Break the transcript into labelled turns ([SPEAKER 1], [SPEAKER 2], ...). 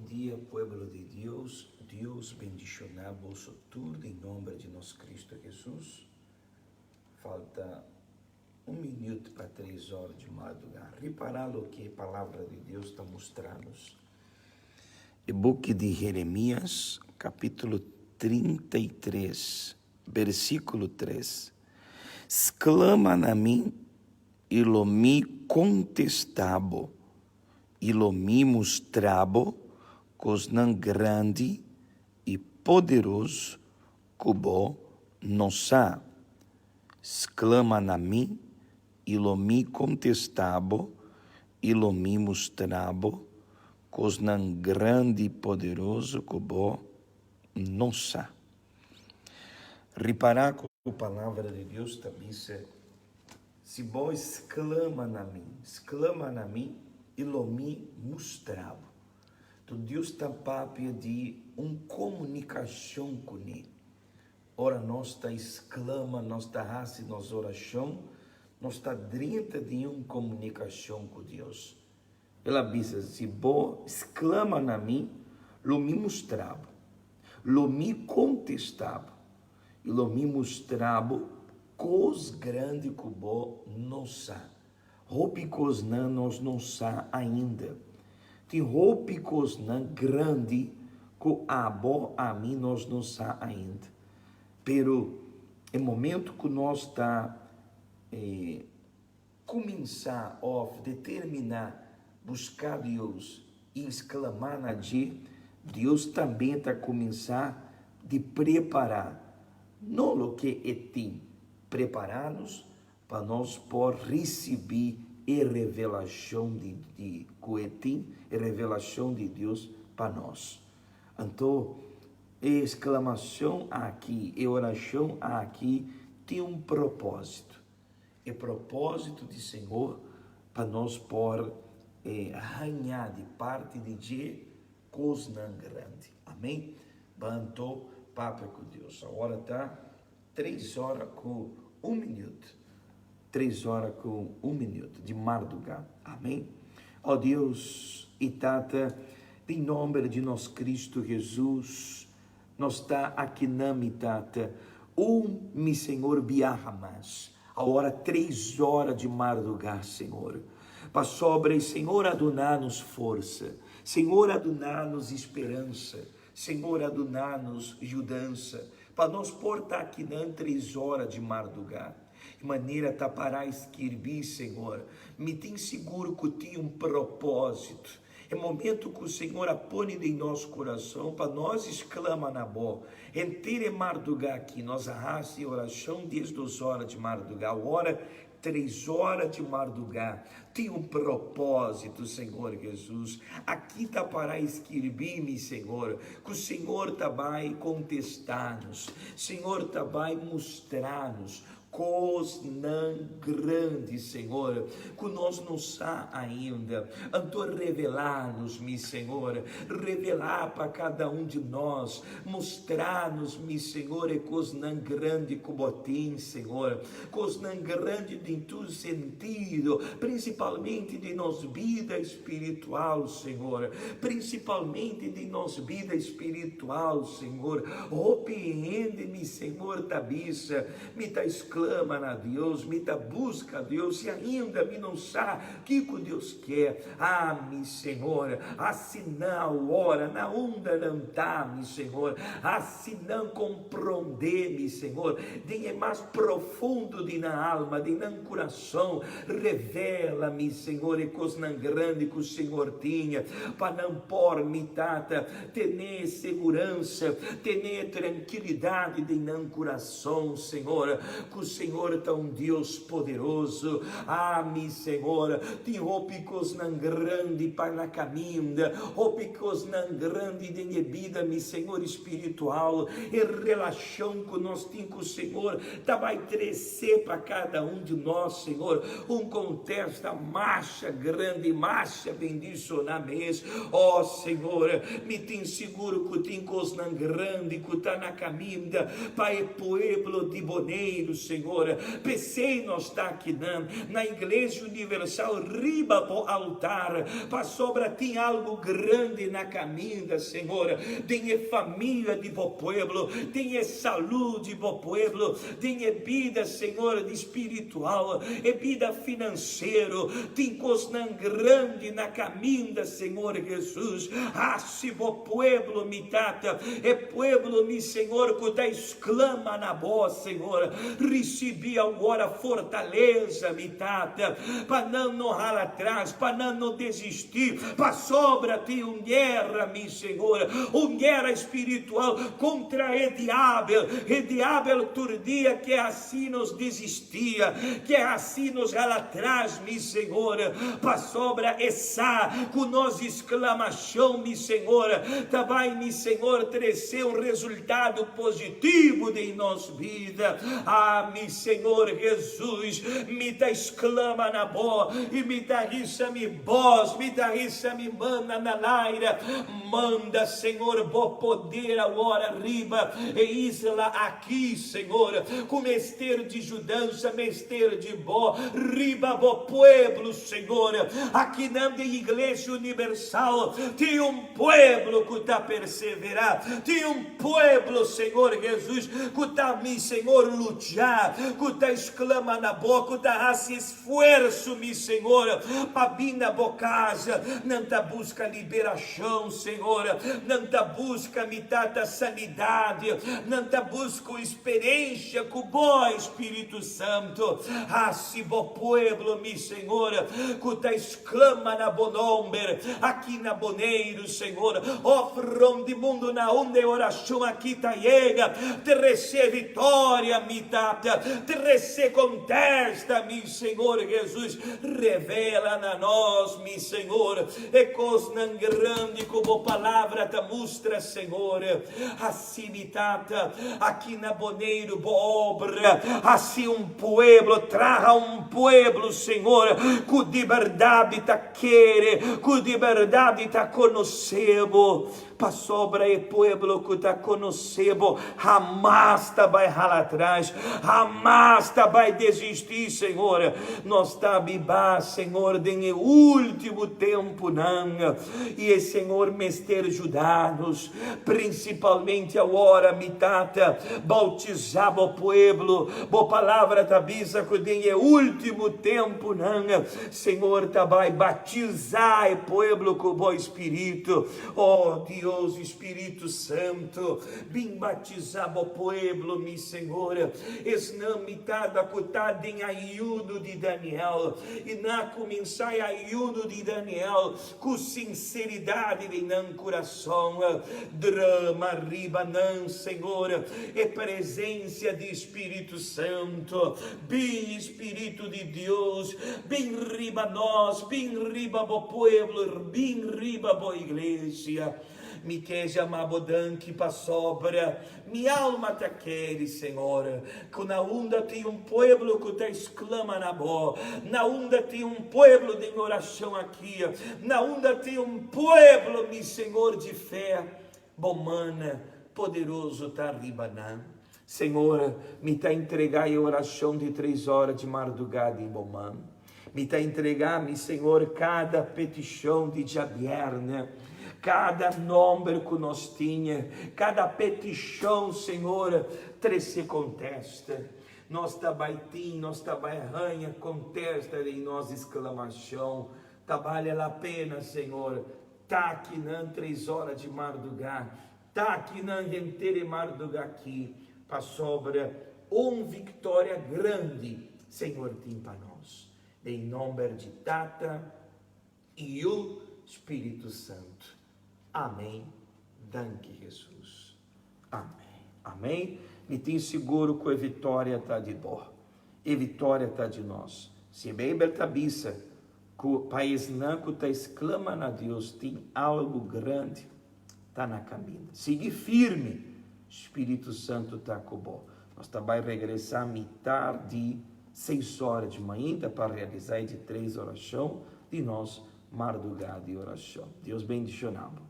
[SPEAKER 1] Bon dia, pueblo di Dios. Dios bendiciona boso tur den nomber di nos Cristo Jesus. Falta un minuut pa 3 or di madruga. Ripara loke e palabra di Dios ta mustra nos. E buki di Jeremias, capitulo 33, versiculo 3. Sclama na mi y lo mi contesta bo, y lo mi mustra bo cosnan grandi y poderoso cu bo no sa. Sclama na mi y lo mi contesta bo, y lo mi mustra bo cosnan grandi y poderoso cu bo no sa. Ripara cu e palabra di Dios ta bisa, Si bo sclama na mi, sclama na mi y lo mi mustra bo. Anto Dios ta papia di un comunicacion cu ne. Ora nos ta exclama, nos ta haci nos oracion, nos ta drenta den un comunicacion cu Dios. El a bisa, Si bo exclama na mi, lo mi mustra bo, lo mi contesta bo, y lo mi mustra bo cos grandi cu bo no sa. Hopi cosnan nos no sa ainda. Tin hopi cosnan grandi cu abo, ami nos no sa ainda. Pero e momento cu nos ta cuminsa of determina busca Dios y exclama na dje, Dios tambe ta cuminsa di prepara no loke e tin prepara nos pa nos por ricibi e revelacion di di cu e tin, e revelacion di Dios pa nos. Anto e exclamacion aki, e oracion aki tin un proposito. E proposito di Señor pa nos por haña di parti di dje cosnan grandi. Amen. Ban anto papia cu Dios. Awor ta 3 ora cu un minuut. 3 ora cu un minuut di marduga. Amen. Oh Dios y Tata, den nomber di nos Cristo Jesus, nos ta aki na mi Tata, un mi Señor biaha mas. Awor 3 ora di marduga, Señor. Pasobra e Señor a duna nos forsa. Señor a duna nos speransa. Señor a duna nos yudansa. Pa nos por ta aki na 3 ora di marduga. E manera ta para skirbi, Señor. Mi tin sigur cu tin un proposito. E momento cu Señor a pone den nos curason pa nos exclama na bo. Henter e marduga aki, nos a haci oracion 12 ora di marduga. Awor 3 ora di marduga. Tin un proposito, Señor Jesus. Aki ta para skirbi, mi Señor, cu Señor ta bay contesta nos. Señor ta bay mustra nos cosnan grandi, Señor, cu nos no sa ainda. Anto revela nos, mi Señor, revela pa cada un di nos, mustra nos, mi Señor, e cosnan grandi cu bo tin, Señor, cosnan grandi den tur sentido, principalmente den nos bida spiritual, Señor, principalmente den nos bida spiritual, Señor. Hopi hende, mi Señor, ta bisa, mi ta exclama na Dios, mi ta busca Dios, y ainda mi no sa kico Dios kier. Ah, mi Señor, asina ora, na unda nan ta, mi Señor, asina comprende, mi Señor, den e mas profundo di nan alma, di nan curason, revela, mi Señor, e cosnan grandi cu Señor tin, pa nan por, mi Tata, tene seguransa, tene trankilidad den nan curason, Señor, cu Señor ta un Dios poderoso. Ah, mi Señor, tin hopi cosnan grandi pa na caminda, hopi cosnan grandi den e bida, mi Señor, spiritual, e relacion cu nos tin cu Señor ta bay trece pa cada un di nos, Señor, un contesta masha grandi, masha bendiciona mes. Oh, Señor, mi tin sigur cu tin cosnan grandi cu ta na caminda pa e pueblo di Boneiru, Señor. Señor. P'esei nos ta akinan, na Iglesia Universal, riba bo altar, pasobra tin algu grandi na kaminda, Señor, den e famia di bo pueblo, den e salú di bo pueblo, den e bida, Señor, di spiritual, e bida finansero. Tin kosnan grandi na kaminda, Señor Jesus. Hasi bo pueblo, mi Tata, e pueblo, mi Señor, ku ta Clama na bo, Señor. Ricibi awor fortaleza, mi Tata, pa nan no hala atras, pa nan no desisti, pasobra tin un guerra, mi Señor, un guerra espiritual contra e diabel. E diabel tur dia ke haci nos desisti, ke haci nos hala atras, mi Señor, pasobra e sa cu nos exclamacion, mi Señor, ta bay, mi Señor, trece un resultado. Resultado positivo den nos bida. Ah, mi Señor Jesus, mi ta exclama na Bo y mi ta hisa mi bos, mi ta hisa mi mannan na laira. Manda, Señor, Bo poder awor riba e isla aki, Señor, cu mester di judansa, mester di Bo, riba Bo pueblo, Señor. Akinan den Iglesia Universal tin un Pueblo ku ta perseverá. Tin un pueblo, Señor Jesus, ku ta, mi Señor, luchá, ku ta exclama na Bo, ku ta hasi esfuerso, mi Señor, pa bin na Bo casa. Nan ta busca liberacion, Señor. Nan ta busca, mi Tata, sanidad. Nan ta busca un experiencia ku Bo, Spiritu Santo. Hasi Bo pueblo, mi Señor, ku ta Clama na bo nomber aki na Boneiru, Señor. Of rond di mundu na unda e oracion aki ta yega, trece victoria, mi Tata. Trece contesta, mi Señor Jesus. Revela na nos, mi Señor, e cosnan grandi cu bo palabra ta mustra, Señor. Haci, mi Tata, aki na Boneiru bo obra. Haci un pueblo, traha un pueblo, Señor, cu di berdad ta kere, cu di berdad ta conoce Bo. Pasobra e pueblo cu ta conoce Bo hamas ta bay hala atras, hamas ta bay desisti, Señor. Nos ta biba, Señor, den e ultimo temponan, y e Señor mester juda nos. Principalmente awor, mi Tata, bautizá bo pueblo. Bo palabra ta bisa cu den e ultimo temponan, Señor ta bai batizá e pueblo cu bo Spirito. Oh, Dios, Spirito Santo, bin batizá bo pueblo, mi Señor. Esnan, mi Tata, cu ta den ayuno di Daniel, y nan a cuminsá e ayuno di Daniel, Ku sinseridat den nan kurason, drama riba nan, Señor, e presensia di Spiritu Santu. Bin, Spiritu di Dios, bin riba nos, bin riba bo pueblo, bin riba bo iglesia. Mi ke jama bo danki pasobra Mi alma ta kere, Señor, ku na unda tin un pueblo ku ta exclama na Bo, na unda tin un pueblo den oracion aki, na unda tin un pueblo, mi Señor, di fe, Bo man poderoso ta riba nan. Señor, mi ta entrega e oracion di tres ora di mardugá den Bo man. Mi ta entrega, mi Señor, cada peticion di djabierne, cada nomber cu nos tin, cada peticion, Señor, trece contesta. Nos ta bay tin, nos ta bay haña contesta den nos exclamacion. Ta bale la pena, Señor, ta aki nan tres ora di marduga, ta aki nan henter e marduga aki, pasobra un victoria grandi Señor tin pa nos. Den nomber di Tata, Yu, Spiritu Santu. Amen. Danki Jesus. Amen. Amen. Mi tin sigur ku e victoria ta di bo. E victoria ta di nos. Si e Bijbel ta bisa ku pa esnan ku ta exclama na Dios tin algu grandi ta na caminda. Sigui firme, Spiritu Santu ta ku bo. Nos ta bai regresá mitar di seis ora di mainta pa realisá e di tres orashon di nos mardugá di orashon. Dios bendishoná bo.